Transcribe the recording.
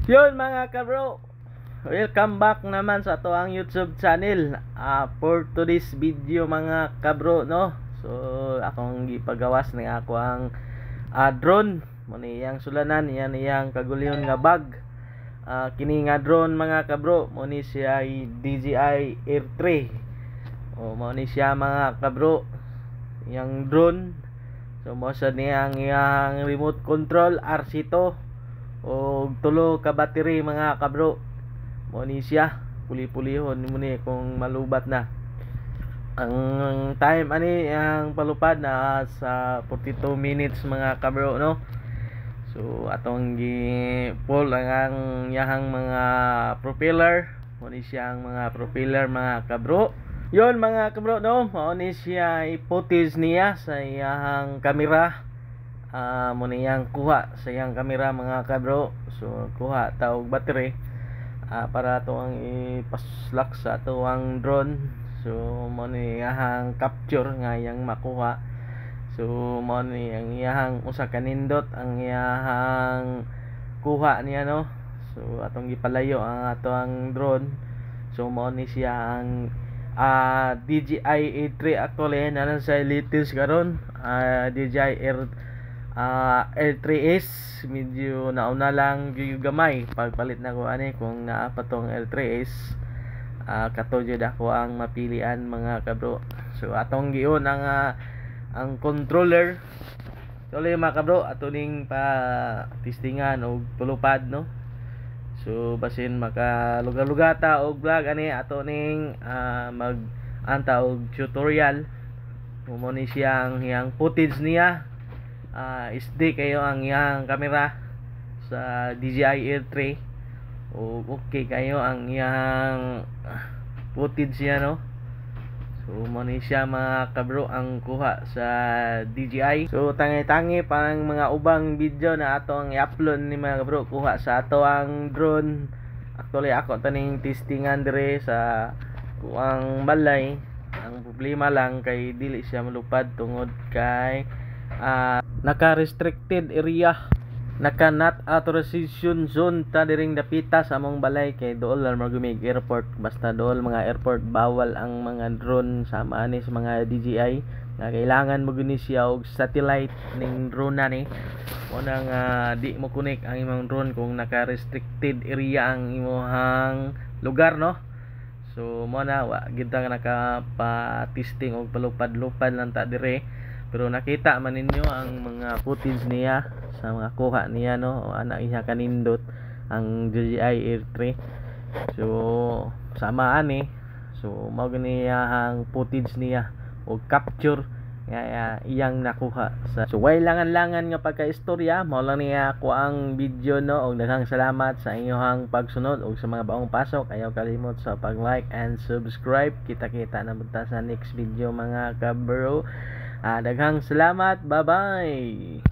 Yun, mga kabro. Welcome back naman sa ato ang YouTube channel. For today's video, mga kabro, no. So akong gipagawas ni ako ang drone. Mo ni iyang sulanan, iyan iyang kagulyon nga bag. Kini nga drone, mga kabro, mo ni siya ay DJI Air 3. O mo ni siya, mga kabro. Iyang drone. So mo sa niya ang iyang remote control RC2 o tulo ka battery, mga kabro. Mo ni siya puli-pulihon mo ni kung malubat na. Ang time ani ang palupad na sa 42 minutes, mga kabro, no. So atong gi pull ang iyahang mga propeller. Mo ni siya ang mga propeller, mga kabro. Yon, mga kabro, no, mao ni siya i-footage niya sa iyahang kamera. Mo niyang kuha sa iyang kamera, mga kabro. So kuha ta og battery para ato ang ipaslak sa ato ang drone. So mo ni iyahang capture nga iyang makuha. So mo ni ang iyahang usa ka nindot ang iyahang kuha niya, no. So atong gipalayo ang ato ang drone. So mo ni siya ang DJI A3. Actually naa sa latest karon, DJI Air 3S. Medyo nauna lang gamay. Pagpalit na ko ani, kung naa pa tong Air 3S, kato jud ako ang mapilian, mga kabro. So atong giun ang controller. Tuloy, mga kabro, ato ning pa testingan og tulupad, no. So basin makalugar-lugar ta og vlog ani, ato ning mag anta og tutorial. Mo ni siya ang iyang footage niya. SD kayo ang iyang kamera sa DJI Air 3 o okay kayo ang iyang footage niya, no. So mo ni siya, mga kabro, ang kuha sa DJI. So tangi-tangi parang mga ubang video na ato ang i-upload ni, mga kabro, kuha sa ato ang drone. Actually ako taning testingan dire sa kuang balay. Ang problema lang kay dili siya malupad tungod kay naka-restricted area, naka not authorization zone ta diring dapita sa among balay kay dool lang magumig airport. Basta dool mga airport, bawal ang mga drone sama ani sa mga DJI nga kailangan mo guni siya og satellite ning drone na ni. Mo na nga di mo connect ang imong drone kung naka restricted area ang imong lugar, no. So mo na wa gid ta naka pa-testing og palupad-lupad lang ta dire, pero nakita man ninyo ang mga footage niya sa mga kuha niya, no. O ana iya kanindot ang DJI Air 3. So sama ani, so mao gani ang footage niya o capture nga iyang nakuha sa. So way langan-langan nga pagka-istorya, mao lang niya ako ang video, no. Og daghang salamat sa inyong pagsunod og sa mga bagong pasok, ayaw kalimot sa pag-like and subscribe. Kita-kita na ta sa next video, mga kabro. Daghang salamat. Bye-bye.